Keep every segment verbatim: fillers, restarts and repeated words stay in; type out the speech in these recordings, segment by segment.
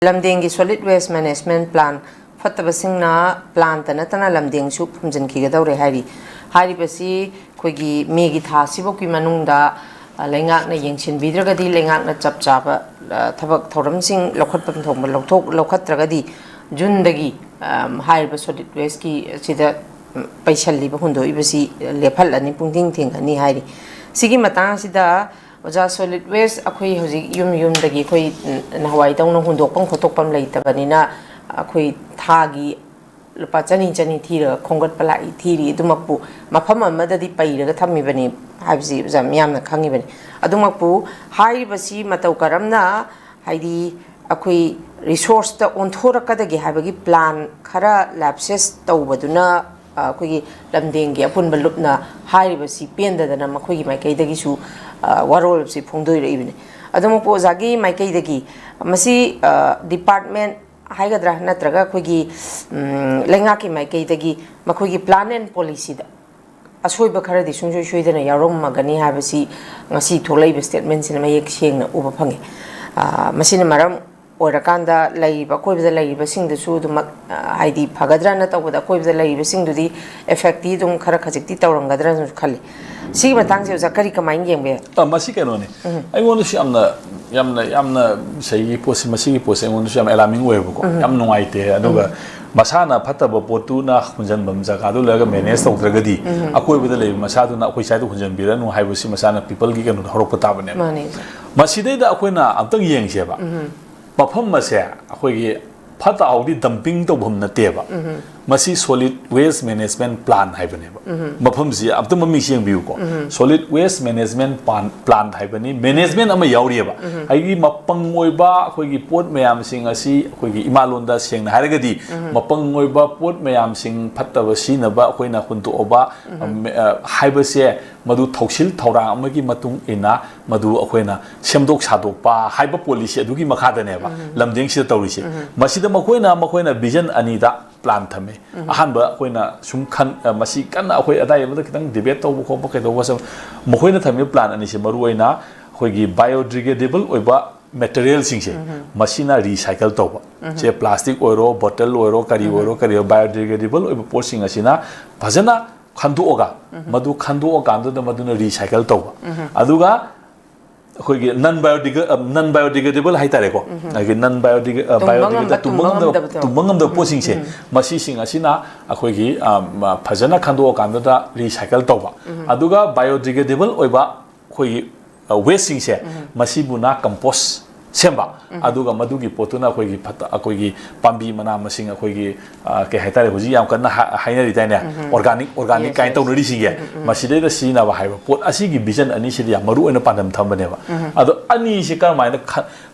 ꯂꯝꯗꯦꯡꯒꯤ solid waste management plan ꯐꯠꯇꯕꯁꯤꯡꯅ plantꯇ ꯅꯠꯇꯅ ꯂꯝꯗꯦꯡꯁꯨ ꯐꯨꯝꯖꯤꯟꯈꯤꯒꯗꯧꯔꯦ ꯍꯥꯏꯔꯤ꯫ ꯍꯥꯏꯔꯤꯕꯁꯤ ꯑꯩꯈꯣꯏꯒꯤ ꯃꯦꯒꯤ ꯊꯥ ꯑꯁꯤꯐꯥꯎꯒꯤ ꯃꯅꯨꯡꯗ, ꯑ, ꯂꯩꯉꯥꯛꯅ ꯌꯦꯡꯁꯤꯟꯕꯤꯗ꯭ꯔꯒꯗꯤ, ꯂꯩꯉꯥꯛꯅ ꯆꯞ ꯆꯥꯕ, ꯑ, ꯊꯕꯛ ꯊꯧꯔꯝꯁꯤꯡ ꯂꯧꯈꯠꯐꯝ ꯊꯣꯛꯄ ꯂꯧꯊꯣꯛ-, ꯂꯧꯈꯠꯇ꯭ꯔꯒꯗꯤ, ꯖꯨꯟꯗꯒꯤ, ꯑꯝ, ꯍꯥꯏꯔꯤꯕ solid wasteꯀꯤ ꯑꯁꯤꯗ, ꯎꯝ, ꯄꯩꯁꯜꯂꯤꯕ, ꯍꯨꯟꯗꯣꯛꯏꯕꯁꯤ ꯂꯦꯞꯍꯜꯂꯅꯤ, ꯄꯨꯡꯊꯤꯡ ꯊꯤꯡꯒꯅꯤ ꯍꯥꯏꯔꯤ꯫ ꯁꯤꯒꯤ ꯃꯇꯥꯡ ꯑꯁꯤꯗ ꯑꯣꯖꯥ, solid waste ꯑꯩꯈꯣꯏ ꯍꯧꯖꯤꯛ ꯌꯨꯝ ꯌꯨꯝꯗꯒꯤ ꯑꯩꯈꯣꯏ, ꯎꯝ, ꯅꯍꯥꯟꯋꯥꯏꯗꯧꯅ ꯍꯨꯟꯗꯣꯛꯐꯝ ꯈꯣꯠꯇꯣꯛꯐꯝ ꯂꯩꯇꯕꯅꯤꯅ, ꯑꯩꯈꯣꯏ ꯊꯥꯒꯤ ꯂꯨꯄꯥ ꯆꯅꯤ ꯆꯅꯤ ꯊꯤꯔꯒ ꯈꯣꯝꯒꯠꯄ ꯂꯥꯛꯏ, ꯊꯤꯔꯤ꯫ ꯑꯗꯨꯃꯛꯄꯨ ꯃꯐꯝ ꯑꯃꯗꯗꯤ ꯄꯩꯔꯒ ꯊꯝꯃꯤꯕꯅꯤ ꯍꯥꯏꯕꯁꯤ ꯑꯣꯖꯥ ꯃꯤꯌꯥꯝꯅ ꯈꯪꯉꯤꯕꯅꯤ꯫ ꯑꯗꯨꯃꯛꯄꯨ ꯍꯥꯏꯔꯤꯕꯁꯤ ꯃꯇꯧ ꯀꯔꯝꯅ, ꯍꯥꯏꯗꯤ, ꯑꯩꯈꯣꯏ resourceꯇ ꯑꯣꯟꯊꯣꯔꯛꯀꯗꯒꯦ ꯍꯥꯏꯕꯒꯤ plan ꯈꯔ lapses ꯇꯧꯕꯗꯨꯅ, ꯑ, ꯑꯩꯈꯣꯏꯒꯤ ꯂꯝꯗꯦꯡꯒꯤ ꯑꯄꯨꯟꯕ ꯂꯨꯞꯅ ꯍꯥꯏꯔꯤꯕꯁꯤ ꯄꯦꯟꯗꯗꯅ ꯃꯈꯣꯏꯒꯤ ꯃꯥꯏꯀꯩꯗꯒꯤꯁꯨ, ꯑ, ꯋꯥꯔꯣꯜꯁꯤ ꯐꯣꯡꯗꯣꯏꯔꯛꯏꯕꯅꯤ꯫ ꯑꯗꯨꯃꯛꯄꯨ ꯑꯣꯖꯥꯒꯤ ꯃꯥꯏꯀꯩꯗꯒꯤ ꯃꯁꯤ, ꯑ, department ꯍꯥꯏꯒꯗ꯭ꯔꯥ, ꯅꯠꯇ꯭ꯔꯒ ꯑꯩꯈꯣꯏꯒꯤ, ꯎꯝ, ꯂꯩꯉꯥꯛꯀꯤ ꯃꯥꯏꯀꯩꯗꯒꯤ ꯃꯈꯣꯏꯒꯤ plan and policyꯗ ꯑꯁꯣꯏꯕ ꯈꯔꯗꯤ ꯁꯨꯡꯁꯣꯏ ꯁꯣꯏꯗꯅ ꯌꯥꯎꯔꯝꯃꯒꯅꯤ ꯍꯥꯏꯕꯁꯤ ꯉꯁꯤ ꯊꯣꯛꯂꯛꯏꯕ statementꯁꯤꯅ ꯃꯌꯦꯛ ꯁꯦꯡꯅ ꯎꯕ ꯐꯪꯉꯤ꯫ ꯑ, ꯃꯁꯤꯅ ꯃꯔꯝ ꯑꯣꯏꯔꯀꯥꯟꯗ ꯂꯩꯔꯤꯕ, ꯑꯀꯣꯏꯕꯗ ꯂꯩꯔꯤꯕꯁꯤꯡꯗꯁꯨ ꯑꯗꯨꯃꯛ, ꯑ, ꯍꯥꯏꯗꯤ, ꯐꯒꯗ꯭ꯔꯅ ꯇꯧꯕꯗ ꯑꯀꯣꯏꯕꯗ ꯂꯩꯔꯤꯕꯁꯤꯡꯗꯨꯗꯤ effectꯇꯤ ꯑꯗꯨꯝ ꯈꯔ ꯈꯖꯤꯛꯇꯤ ꯇꯧꯔꯝꯒꯗ꯭ꯔꯅꯁꯨ ꯈꯜꯂꯤ꯫ ꯁꯤꯒꯤ ꯃꯇꯥꯡꯁꯦ ꯑꯣꯖꯥ ꯀꯔꯤ ꯀꯃꯥꯏꯅ ꯌꯦꯡꯕ ꯌꯥꯏ? ꯑ, ꯃꯁꯤ ꯀꯩꯅꯣꯅꯤ꯫ ꯑꯩꯉꯣꯟꯗꯁꯨ ꯌꯥꯝꯅ, ꯌꯥꯝꯅ, ꯌꯥꯝꯅ ꯉꯁꯥꯏꯒꯤ ꯄꯣꯠꯁꯤ, ꯃꯁꯤꯒꯤ ꯄꯣꯠꯁꯦ ꯑꯩꯉꯣꯟꯗꯁꯨ ꯌꯥꯝ alarming ꯑꯣꯏꯌꯦꯕꯀꯣ꯫ ꯌꯥꯝ ꯅꯨꯡꯉꯥꯏꯇꯦ꯫ ꯑꯗꯨꯒ ꯃꯁꯥꯅ ꯐꯠꯇꯕ ꯄꯣꯠꯇꯨꯅ ꯍꯨꯟꯖꯟꯐꯝ ꯖꯒꯥꯗꯨ ꯂꯩꯔꯒ manage ꯇꯧꯗ꯭ꯔꯒꯗꯤ, ꯑꯀꯣꯏꯕꯗ ꯂꯩꯕ ꯃꯁꯥꯗꯨꯅ ꯑꯩꯈꯣꯏ ꯁ꯭ꯋꯥꯏꯗ ꯍꯨꯟꯖꯟꯕꯤꯔꯅꯨ ꯍꯥꯏꯕꯁꯤ ꯃꯁꯥꯅ peopleꯒꯤ ꯀꯩꯅꯣꯗ ꯍꯧꯔꯛꯄ ꯇꯥꯕꯅꯦꯕ꯫ ꯃꯥꯅꯦ꯫ ꯃꯁꯤꯗꯩꯗ ꯑꯩꯈꯣꯏꯅ ꯑꯝꯇꯪ ꯌꯦꯡꯁꯦꯕ꯫ ꯃꯐꯝ ꯑꯁꯦ ꯑꯩꯈꯣꯏꯒꯤ ꯐꯠꯇ ꯍꯥꯎꯗꯤ dumping ꯇꯧꯐꯝ ꯅꯠꯇꯦꯕ꯫ ꯃꯁꯤ solid waste management plant ꯍꯥꯏꯕꯅꯦꯕ꯫ ꯃꯐꯝꯁꯤ ꯑꯝꯇ ꯃꯃꯤꯡꯁꯤ ꯌꯦꯡꯕꯤꯌꯨꯀꯣ꯫ Solid waste management plan, plant ꯍꯥꯏꯕꯅꯤ, management ꯑꯃ ꯌꯥꯎꯔꯤꯑꯕ꯫ ꯍꯥꯏꯗꯤ ꯃꯄꯪ ꯑꯣꯏꯕ ꯑꯩꯈꯣꯏꯒꯤ ꯄꯣꯠ ꯃꯌꯥꯝꯁꯤꯡ ꯑꯁꯤ, ꯑꯩꯈꯣꯏꯒꯤ ꯏꯃꯥꯂꯣꯟꯗ ꯁꯦꯡꯅ ꯍꯥꯏꯔꯒꯗꯤ, ꯃꯄꯪ ꯑꯣꯏꯕ ꯄꯣꯠ ꯃꯌꯥꯝꯁꯤꯡ ꯐꯠꯇꯕ ꯁꯤꯖꯤꯟꯅꯕ ꯑꯩꯈꯣꯏꯅ ꯍꯨꯟꯗꯣꯛꯑꯕ, ꯑ, ꯃ-, ꯑ, ꯍꯥꯏꯕꯁꯦ, ꯃꯗꯨ ꯊꯧꯁꯤꯜ ꯊꯧꯔꯥꯡ ꯑꯃꯒꯤ ꯃꯇꯨꯡ ꯏꯟꯅ ꯃꯗꯨ ꯑꯩꯈꯣꯏꯅ ꯁꯦꯝꯗꯣꯛ ꯁꯥꯗꯣꯛꯄ ꯍꯥꯏꯕ policy ꯑꯗꯨꯒꯤ ꯃꯈꯥꯗꯅꯦꯕ ꯂꯝꯗꯦꯡꯁꯤꯗ ꯇꯧꯔꯤꯁꯦ꯫ ꯃꯁꯤꯗ ꯃꯈꯣꯏꯅ, ꯃꯈꯣꯏꯅ vision ꯑꯅꯤꯗ plan ꯊꯝꯃꯦ꯫ ꯑꯍꯥꯟꯕ ꯑꯩꯈꯣꯏꯅ ꯁꯨꯝ ꯈꯟ-, ꯑ, ꯃꯁꯤ ꯀꯟꯅ ꯑꯩꯈꯣꯏ ꯑꯗꯥꯏ ꯑꯃꯗ ꯈꯤꯇꯪ debate ꯇꯧꯕ ꯈꯣꯠꯄ ꯀꯩꯗꯧꯕ ꯁꯨꯝ, ꯃꯈꯣꯏꯅ ꯊꯝꯃꯤꯕ plan ꯑꯅꯤꯁꯦ ꯃꯔꯨꯑꯣꯏꯅ ꯑꯩꯈꯣꯏꯒꯤ biodegradable ꯑꯣꯏꯕ ꯃꯦꯇꯔꯤꯌꯦꯜꯁꯤꯡꯁꯦ ꯃꯁꯤꯅ ꯔꯤꯁꯥꯏꯀꯜ ꯇꯧꯕ꯫ ꯁꯦ ꯄ꯭ꯂꯥꯁꯇꯤꯛ ꯑꯣꯏꯔꯣ, ꯕꯣꯇꯜ ꯑꯣꯏꯔꯣ, ꯀꯔꯤ ꯑꯣꯏꯔꯣ, ꯀꯔꯤ ꯑꯣꯏꯔꯣ, ꯕꯥꯏꯑꯣꯗꯤꯒ꯭ꯔꯦꯗꯦꯕꯜ ꯑꯣꯏꯕ ꯄꯣꯠꯁꯤꯡ ꯑꯁꯤꯅ ꯐꯖꯅ ꯈꯟꯗꯣꯛꯑꯒ, ꯃꯗꯨ ꯈꯟꯗꯣꯛꯑꯀꯥꯟꯗꯨꯗ ꯃꯗꯨꯅ ꯔꯤꯁꯥꯏꯀꯜ ꯇꯧꯕ꯫ ꯑꯗꯨꯒ ꯑꯩꯈꯣꯏꯒꯤ ꯅꯟ ꯕꯥꯏꯑꯣꯗꯤꯒ ꯅꯟ ꯕꯥꯏꯑꯣꯗꯤꯒ꯭ꯔꯦꯗꯦꯕꯜ ꯍꯥꯏꯇꯥꯔꯦꯀꯣ, ꯑꯩꯈꯣꯏꯒꯤ ꯅꯟ ꯕꯥꯏꯑꯣꯗꯤꯒ ꯇꯨꯝꯕ ꯕꯥꯏꯑꯣꯗꯤꯒ꯭ꯔꯦꯗ ꯉꯝꯕ, ꯇꯨꯝꯕ ꯇꯨꯝꯕ ꯉꯝꯗꯕ, ꯉꯝꯗꯕꯗꯣ꯫ ꯇꯨꯝꯕ ꯉꯝꯗꯕ ꯄꯣꯠꯁꯤꯡꯁꯦ, ꯃꯁꯤꯁꯤꯡ ꯑꯁꯤꯅ ꯑꯩꯈꯣꯏꯒꯤ ꯑ, ꯃ, ꯐꯖꯅ ꯈꯟꯗꯣꯛꯑꯀꯥꯟꯗꯨꯗ ꯔꯤꯁꯥꯏꯀꯜ ꯇꯧꯕ꯫ ꯑꯗꯨꯒ ꯕꯥꯏꯑꯣꯗꯤꯒ꯭ꯔꯦꯗꯦꯕꯜ ꯑꯣꯏꯕ ꯑꯩꯈꯣꯏꯒꯤ ꯋꯦꯁꯁꯤꯡꯁꯦ, ꯃꯁꯤꯕꯨꯅ ꯀꯝꯄꯣꯁ ꯁꯦꯝꯕ꯫ ꯑꯗꯨꯒ ꯃꯗꯨꯒꯤ ꯄꯣꯠꯇꯨꯅ ꯑꯩꯈꯣꯏꯒꯤ ꯐꯠꯇ-, ꯑꯩꯈꯣꯏꯒꯤ ꯄꯥꯝꯕꯤ ꯃꯅꯥ ꯃꯁꯤꯡ, ꯑꯩꯈꯣꯏꯒꯤ, ꯑ, ꯀꯩ ꯍꯥꯏꯇꯥꯔꯦ, ꯍꯧꯖꯤꯛ ꯌꯥꯝ ꯀꯟꯅ ꯍꯥ-, ꯍꯥꯏꯅꯔꯤꯗꯥꯏꯅꯦ, ꯑꯣꯔꯒꯥꯅꯤꯛ, ꯑꯣꯔꯒꯥꯅꯤꯛ Yes, ꯀꯥꯏꯅ yes. ꯇꯧꯅꯔꯤꯁꯤꯡꯁꯦ, ꯃꯁꯤꯗꯩꯗ ꯁꯤꯖꯤꯟꯅꯕ ꯍꯥꯏꯕ ꯄꯣꯠ ꯑꯁꯤꯒꯤ ꯚꯤꯖꯟ ꯑꯅꯤꯁꯤꯗꯤ ꯌꯥꯝ ꯃꯔꯨ ꯑꯣꯏꯅ ꯄꯥꯟꯗꯝ ꯊꯝꯕꯅꯦꯕ꯫ ꯑꯗꯣ ꯑꯅꯤꯁꯤ ꯀꯔꯝꯍꯥꯏꯅ ꯈ-,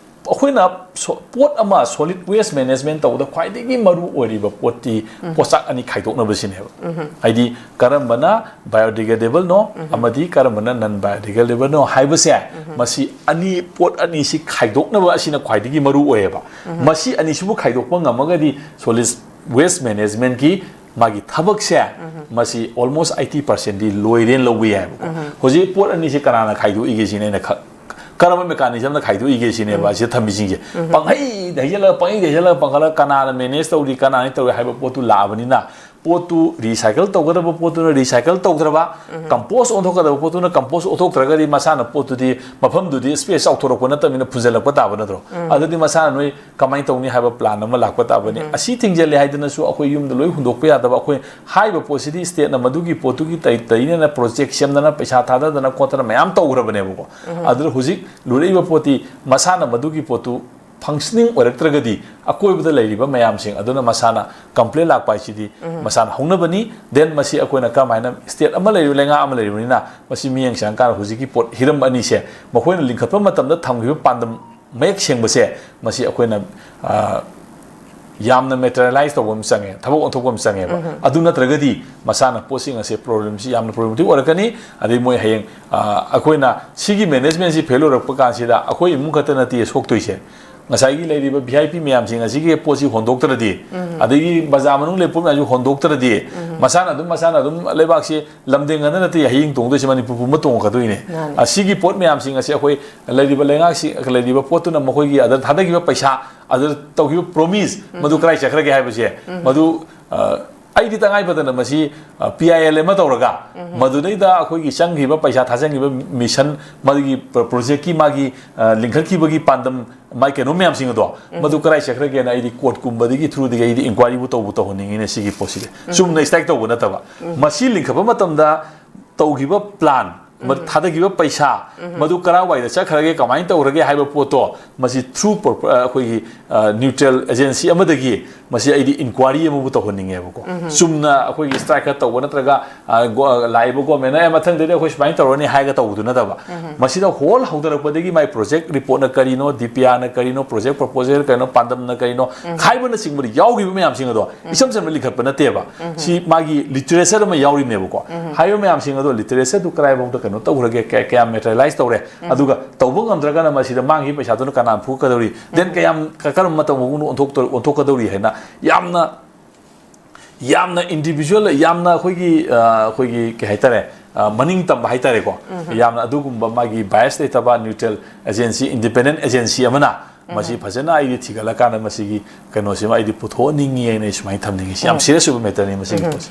ꯑꯩꯈꯣꯏꯅ ꯁꯣ-, ꯄꯣꯠ ꯑꯃ, ꯁꯣꯂꯤꯗ ꯋꯦꯁ ꯃꯦꯅꯦꯖꯃꯦꯟ ꯇꯧꯕꯗ ꯈ꯭ꯋꯥꯏꯗꯒꯤ ꯃꯔꯨ ꯑꯣꯏꯔꯤꯕ ꯄꯣꯠꯇꯤ ꯄꯣꯠꯁꯛ ꯑꯅꯤ ꯈꯥꯏꯗꯣꯛꯅꯕꯁꯤꯅꯦꯕ꯫ ꯍꯥꯏꯗꯤ ꯀꯔꯝꯕꯅ ꯕꯥꯏꯑꯣꯗꯤꯒ꯭ꯔꯦꯗꯦꯕꯜꯅꯣ ꯑꯃꯗꯤ ꯀꯔꯝꯕꯅ ꯅꯟ ꯕꯥꯏꯑꯣꯗꯤꯒ꯭ꯔꯦꯗꯦꯕꯜꯅꯣ ꯍꯥꯏꯕꯁꯦ, ꯃꯁꯤ ꯑꯅꯤ, ꯄꯣꯠ ꯑꯅꯤꯁꯤ ꯈꯥꯏꯗꯣꯛꯅꯕ ꯑꯁꯤꯅ ꯈ꯭ꯋꯥꯏꯗꯒꯤ ꯃꯔꯨ ꯑꯣꯏꯌꯦꯕ꯫ ꯃꯁꯤ ꯑꯅꯤꯁꯤꯕꯨ ꯈꯥꯏꯗꯣꯛꯄ ꯉꯝꯃꯒꯗꯤ ꯁꯣꯂꯤꯗ ꯋꯦꯁ ꯃꯦꯅꯦꯖꯃꯦꯟꯀꯤ ꯃꯥꯒꯤ ꯊꯕꯛꯁꯦ, ꯃꯁꯤ almost eighty percent ꯗꯤ ꯂꯣꯏꯔꯦꯅ ꯂꯧꯕ ꯌꯥꯏꯕꯀꯣ꯫ ꯍꯧꯖꯤꯛ ꯄꯣꯠ ꯑꯅꯤꯁꯦ ꯀꯅꯥꯅ ꯈꯥꯏꯗꯣꯛꯏꯒꯦ ꯁꯤꯅꯦ ꯑꯩꯅ ꯈ-, ꯀꯔꯝꯕ ꯃꯦꯀꯥꯅꯤꯖꯝꯅ ꯈꯥꯏꯗꯣꯛꯏꯒꯦ ꯁꯤꯅꯦꯕ ꯑꯁꯤꯗ ꯊꯝꯃꯤꯁꯤꯡꯁꯦ꯫ ꯄꯪꯍꯩꯗ ꯍꯩꯖꯤꯜꯂꯒ, ꯄꯪꯍꯩꯗ ꯍꯩꯖꯤꯜꯂꯒ, ꯄꯪꯈꯠꯂꯒ ꯀꯅꯥꯅ ꯃꯦꯅꯦꯖ ꯇꯧꯔꯤ, ꯀꯅꯥꯅ ꯇꯧꯔꯤ ꯍꯥꯏꯕ ꯄꯣꯠꯇꯨ ꯂꯥꯛꯑꯕꯅꯤꯅ, ꯄꯣꯠꯇꯨ ꯔꯤꯁꯥꯏꯀꯜ ꯇꯧꯒꯗꯕ ꯄꯣꯠꯇꯨꯅ ꯔꯤꯁꯥꯏꯀꯜ ꯇꯧꯗ꯭ꯔꯕ, ꯀꯝꯄꯣꯁ ꯑꯣꯟꯊꯣꯛꯀꯗꯕ ꯄꯣꯠꯇꯨꯅ ꯀꯝꯄꯣꯁ ꯑꯣꯟꯊꯣꯛꯇ꯭ꯔꯒꯗꯤ ꯃꯁꯥꯅ ꯄꯣꯠꯇꯨꯗꯤ ꯃꯐꯝꯗꯨꯗꯤ ꯁ꯭ꯄꯦꯁ ꯆꯥꯎꯊꯣꯔꯛꯄ ꯅꯠꯇꯕꯅꯤꯅ ꯐꯨꯟꯖꯜꯂꯛꯄ ꯇꯥꯕ ꯅꯠꯇ꯭ꯔꯣ? ꯑꯗꯨꯗꯤ ꯃꯁꯥꯅ ꯅꯣꯏ ꯀꯃꯥꯏꯅ ꯇꯧꯅꯤ ꯍꯥꯏꯕ ꯄ꯭ꯂꯥꯟ ꯑꯃ ꯂꯥꯛꯄ ꯇꯥꯕꯅꯤ꯫ ꯑꯁꯤ ꯊꯤꯡꯖꯤꯜꯂꯦ ꯍꯥꯏꯗꯅꯁꯨ ꯑꯩꯈꯣꯏ ꯌꯨꯝꯗ ꯂꯣꯏ ꯍꯨꯟꯗꯣꯛꯄ ꯌꯥꯗꯕ, ꯑꯩꯈꯣꯏ ꯍꯥꯏꯔꯤꯕ ꯄꯣꯠꯁꯤꯗꯤ ꯁ꯭ꯇꯦꯠꯅ ꯃꯗꯨꯒꯤ ꯄꯣꯠꯇꯨꯒꯤ ꯇꯩ-, ꯇꯩꯅꯅ ꯄ꯭ꯔꯣꯖꯦꯛ ꯁꯦꯝꯗꯅ ꯄꯩꯁꯥ ꯊꯥꯗꯗꯅ ꯈꯣꯠꯇꯅ ꯃꯌꯥꯝ ꯇꯧꯈ꯭ꯔꯕꯅꯦꯕꯀꯣ꯫ ꯑꯗꯨꯅ ꯍꯧꯖꯤꯛ ꯂꯨꯔꯛꯏꯕ ꯄꯣꯠꯇꯤ ꯃꯁꯥꯅ ꯃꯗꯨꯒꯤ ꯄꯣꯠꯇꯨ ꯐꯪꯁꯅꯤꯡ ꯑꯣꯏꯔꯛꯇ꯭ꯔꯒꯗꯤ ꯑꯀꯣꯏꯕꯗ ꯂꯩꯔꯤꯕ ꯃꯌꯥꯝꯁꯤꯡ ꯑꯗꯨꯅ ꯃꯁꯥꯅ ꯀꯝꯄ꯭ꯂꯦꯟ ꯂꯥꯛꯄ ꯍꯥꯏꯁꯤꯗꯤ ꯃꯁꯥꯅ ꯍꯧꯅꯕꯅꯤ꯫ ꯗꯦꯟ ꯃꯁꯤ ꯑꯩꯈꯣꯏꯅ ꯀꯔꯝꯍꯥꯏꯅ, ꯁ꯭ꯇꯦꯠ ꯑꯃ ꯂꯩꯔꯤꯕ, ꯂꯩꯉꯥꯛ ꯑꯃ ꯂꯩꯔꯤꯕꯅꯤꯅ ꯃꯁꯤ ꯃꯤꯠꯌꯦꯡ ꯆꯪꯉꯀꯥꯟꯗ ꯍꯧꯖꯤꯛꯀꯤ ꯄꯣꯠ ꯍꯤꯔꯝ ꯑꯅꯤꯁꯦ ꯃꯈꯣꯏꯅ ꯂꯤꯡꯈꯠꯄ ꯃꯇꯝꯗ ꯊꯝꯈꯤꯕ ꯄꯥꯟꯗꯝ ꯃꯌꯦꯛ ꯁꯦꯡꯕꯁꯦ ꯃꯁꯤ ꯑꯩꯈꯣꯏꯅ, ꯑ, ꯌꯥꯝꯅ ꯃꯦꯇꯔꯤꯌꯦꯂꯥꯏꯁ ꯇꯧꯕ ꯑꯃ ꯆꯪꯉꯦ, ꯊꯕꯛ ꯑꯣꯟꯊꯣꯛꯄ ꯑꯃ ꯆꯪꯉꯦꯕ꯫ ꯑꯗꯨ ꯅꯠꯇ꯭ꯔꯒꯗꯤ ꯃꯁꯥꯅ ꯄꯣꯠꯁꯤꯡ ꯑꯁꯦ ꯄ꯭ꯔꯣꯕ꯭ꯂꯦꯝꯁꯤ ꯌꯥꯝꯅ ꯄ꯭ꯔꯣꯕ꯭ꯂꯦꯃꯦꯇꯤꯛ ꯑꯣꯏꯔꯛꯀꯅꯤ꯫ ꯑꯗꯩ ꯃꯣꯏ ꯍꯌꯦꯡ, ꯑ, ꯑꯩꯈꯣꯏꯅ ꯁꯤꯒꯤ ꯃꯦꯅꯦꯖꯃꯦꯟꯁꯤ ꯐꯦꯜ ꯑꯣꯏꯔꯛꯄ ꯀꯥꯟꯁꯤꯗ ꯑꯩꯈꯣꯏ ꯏꯃꯨꯡ ꯈꯛꯇ ꯅꯠꯇꯦ ꯁꯣꯛꯇꯣꯏꯁꯦ, ꯉꯁꯥꯏꯒꯤ ꯂꯩꯔꯤꯕ ꯚꯤ ꯑꯥꯏ ꯄꯤ ꯃꯌꯥꯝꯁꯤꯡ ꯑꯁꯤꯒꯤ ꯄꯣꯠꯁꯤ ꯍꯣꯟꯗꯣꯛꯇ꯭ꯔꯗꯤ, ꯑꯗꯒꯤ ꯕꯖꯥꯔ ꯃꯅꯨꯡ ꯂꯩꯕ ꯄꯣꯠ ꯃꯌꯥꯝꯁꯤ ꯍꯣꯟꯗꯣꯛꯇ꯭ꯔꯗꯤ, ꯃꯁꯥꯅ ꯑꯗꯨꯝ, ꯃꯁꯥꯅ ꯑꯗꯨꯝ ꯂꯩꯕꯥꯛꯁꯤ ꯂꯝꯗꯦꯡ ꯉꯟꯅ ꯅꯠꯇꯦ ꯍꯌꯦꯡ ꯇꯣꯡꯗꯣꯏꯁꯤ, ꯃꯅꯤꯄꯨꯔ ꯄꯨꯝꯕ ꯇꯣꯡꯉꯛꯀꯗꯣꯏꯅꯦ꯫ ꯃꯥꯅꯦ꯫ ꯑꯁꯤꯒꯤ ꯄꯣꯠ ꯃꯌꯥꯝꯁꯤꯡ ꯑꯁꯤ ꯑꯩꯈꯣꯏ ꯂꯩꯔꯤꯕ ꯂꯩꯉꯥꯛꯁꯤ, ꯂꯩꯔꯤꯕ ꯄꯣꯠꯇꯨꯅ ꯃꯈꯣꯏꯒꯤ ꯑꯗ ꯊꯥꯗꯈꯤꯕ ꯄꯩꯁꯥ, ꯑꯗ ꯇꯧꯈꯤꯕ ꯄ꯭ꯔꯣꯃꯤꯁ, ꯃꯗꯨ ꯀꯗꯥꯏ ꯆꯠꯈ꯭ꯔꯒꯦ ꯍꯥꯏꯕꯁꯦ, ꯃꯗꯨ, ꯑ, ꯑꯩꯗꯤ ꯇꯉꯥꯏ ꯐꯗꯅ ꯃꯁꯤ, ꯑ, ꯄꯤ ꯑꯥꯏ ꯑꯦꯜ ꯑꯃ ꯇꯧꯔꯒ, ꯃꯗꯨꯗꯩꯗ ꯑꯩꯈꯣꯏꯒꯤ ꯆꯪꯈꯤꯕ ꯄꯩꯁꯥ ꯊꯥꯖꯟꯈꯤꯕ ꯃꯤꯁꯟ, ꯃꯗꯨꯒꯤ ꯄ꯭ꯔ-, ꯄ꯭ꯔꯣꯖꯦꯛꯀꯤ ꯃꯥꯒꯤ, ꯑ, ꯂꯤꯡꯈꯠꯈꯤꯕꯒꯤ ꯄꯥꯟꯗꯝ, ꯃꯥꯏ ꯀꯩꯅꯣ ꯃꯌꯥꯝꯁꯤꯡ ꯑꯗꯣ, ꯃꯗꯨ ꯀꯗꯥꯏ ꯆꯠꯈ꯭ꯔꯒꯦꯅ ꯑꯩꯗꯤ ꯀꯣꯔꯠꯀꯨꯝꯕꯗꯒꯤ ꯊ꯭ꯔꯨꯗꯒꯤ ꯑꯩꯗꯤ ꯏꯟꯀ꯭ꯋꯥꯏꯔꯤꯕꯨ ꯇꯧꯕ ꯇꯧꯍꯟꯅꯤꯡꯉꯤꯅꯦ ꯁꯤꯒꯤ ꯄꯣꯠꯁꯤꯗꯤ꯫ ꯆꯨꯝꯅ ꯁ꯭ꯇ꯭ꯔꯥꯏꯛ ꯇꯧꯕ ꯅꯠꯇꯕ꯫ ꯃꯁꯤ ꯂꯤꯡꯈꯠꯄ ꯃꯇꯝꯗ ꯇꯧꯈꯤꯕ ꯄ꯭ꯂꯥꯟ, ꯃ-, ꯊꯥꯗꯈꯤꯕ ꯄꯩꯁꯥ, ꯃꯗꯨ ꯀꯔꯥꯏꯋꯥꯏꯗ ꯆꯠꯈ꯭ꯔꯒꯦ, ꯀꯃꯥꯏꯅ ꯇꯧꯈ꯭ꯔꯒꯦ ꯍꯥꯏꯕ ꯄꯣꯠꯇꯣ, ꯃꯁꯤ ꯊ꯭ꯔꯨ ꯄ꯭ꯔꯣ-, ꯑ, ꯑꯩꯈꯣꯏꯒꯤ, ꯑ, ꯅ꯭ꯌꯨꯇ꯭ꯔꯦꯜ ꯑꯦꯖꯦꯟꯁꯤ ꯑꯃꯗꯒꯤ ꯃꯁꯤ ꯑꯩꯗꯤ ꯏꯟꯀ꯭ꯋꯥꯏꯔꯤ ꯑꯃꯕꯨ ꯇꯧꯍꯟꯅꯤꯡꯉꯦꯕꯀꯣ꯫ ꯆꯨꯝꯅ ꯑꯩꯈꯣꯏꯒꯤ ꯁ꯭ꯇ꯭ꯔꯥꯏꯛ ꯈꯔ ꯇꯧꯕ ꯅꯠꯇ꯭ꯔꯒ, ꯑ, ꯒꯣ-, ꯂꯥꯛꯏꯕ ꯒꯣꯔꯃꯦꯟꯅ, "ꯑꯦ, ꯃꯊꯪꯗꯗꯤ ꯑꯩꯈꯣꯏ ꯁꯨꯃꯥꯏꯅ ꯇꯧꯔꯅꯤ" ꯍꯥꯏꯔꯒ ꯇꯧꯕꯗꯨ ꯅꯠꯇꯕ꯫ ꯃꯁꯤꯗ ꯍꯣꯜ ꯍꯧꯗꯔꯛꯄꯗꯒꯤ ꯃꯥꯏ ꯄ꯭ꯔꯣꯖꯦꯛ ꯔꯤꯄꯣꯔꯠꯅ ꯀꯔꯤꯅꯣ, ꯗꯤ ꯄꯤ ꯑꯥꯔꯅ ꯀꯔꯤꯅꯣ, ꯄ꯭ꯔꯣꯖꯦꯛ ꯄ꯭ꯔꯣꯄꯣꯖꯦꯜ ꯀꯔꯤꯅꯣ, ꯄꯥꯟꯗꯝꯅ ꯀꯔꯤꯅꯣ, ꯍꯥꯏꯕꯅꯆꯤꯡꯕꯗ ꯌꯥꯎꯈꯤꯕ ꯃꯌꯥꯝꯁꯤꯡ ꯑꯗꯣ ꯏꯆꯝ ꯆꯝꯅ ꯂꯤꯡꯈꯠꯄ ꯅꯠꯇꯦꯕ꯫ ꯁꯤ ꯃꯥꯒꯤ ꯂꯤꯇꯔꯦꯆꯔ ꯑꯃ ꯌꯥꯎꯔꯤꯕꯅꯦꯕꯀꯣ꯫ ꯍꯥꯏꯔꯤꯕ ꯃꯌꯥꯝꯁꯤꯡ ꯑꯗꯣ ꯂꯤꯇꯔꯦꯆꯔꯗꯨ ꯀꯗꯥꯏꯐꯥꯎꯗ ꯀꯩꯅꯣ ꯇꯧꯈ꯭ꯔꯒꯦ, ꯀꯌꯥ-, ꯀꯌꯥꯝ ꯃꯦꯇꯔꯤꯌꯦꯂꯥꯏꯁ ꯇꯧꯔꯦ, ꯑꯗꯨꯒ ꯇꯧꯕ ꯉꯝꯗ꯭ꯔꯒꯅ ꯃꯁꯤꯗ ꯃꯥꯡꯈꯤꯕ ꯄꯩꯁꯥꯗꯨꯅ ꯀꯅꯥꯅ ꯐꯨꯒꯠꯀꯗꯧꯔꯤ, ꯗꯦꯟ ꯀꯌꯥꯝ, ꯀ-, ꯀꯔꯝꯕ ꯃꯇꯝ ꯐꯥꯎꯕ ꯑꯣꯟꯊꯣꯛꯇꯧ-, ꯑꯣꯟꯊꯣꯛꯀꯗꯧꯔꯤ ꯍꯥꯏꯅ ꯌꯥꯝꯅ, ꯌꯥꯝꯅ ꯏꯟꯗꯤꯕꯤꯖꯨꯋꯦꯜ, ꯌꯥꯝꯅ ꯑꯩꯈꯣꯏꯒꯤ, ꯑ, ꯑꯩꯈꯣꯏꯒꯤ ꯀꯩ ꯍꯥꯏꯇꯥꯔꯦ, ꯑ, ꯃꯅꯤꯡ ꯇꯝꯕ ꯍꯥꯏꯇꯥꯔꯦꯀꯣ꯫ ꯌꯥꯝꯅ ꯑꯗꯨꯒꯨꯝꯕ ꯃꯥꯒꯤ ꯕꯥꯏꯁ ꯂꯩꯇꯕ ꯅ꯭ꯌꯨꯇ꯭ꯔꯦꯜ ꯑꯦꯖꯦꯟꯁꯤ, ꯏꯟꯗꯤꯄꯦꯟꯗꯦꯟ ꯑꯦꯖꯦꯟꯁꯤ ꯑꯃꯅ ꯃꯁꯤ ꯐꯖꯅ ꯑꯩꯗꯤ ꯊꯤꯒꯠꯂꯀꯥꯟꯗ ꯃꯁꯤꯒꯤ ꯀꯩꯅꯣꯁꯤꯃ ꯑꯩꯗꯤ ꯄꯨꯊꯣꯛꯍꯟꯅꯤꯡꯉꯤ ꯍꯥꯏꯅ ꯑꯩ ꯁꯨꯃꯥꯏꯅ ꯊꯝꯅꯤꯡꯉꯤ꯫ ꯁꯤ ꯌꯥꯝ ꯁꯤꯔꯤꯌꯁ ꯑꯣꯏꯕ ꯃꯦꯇꯔꯅꯤ ꯃꯁꯤꯒꯤ ꯄꯣꯠꯁꯦ꯫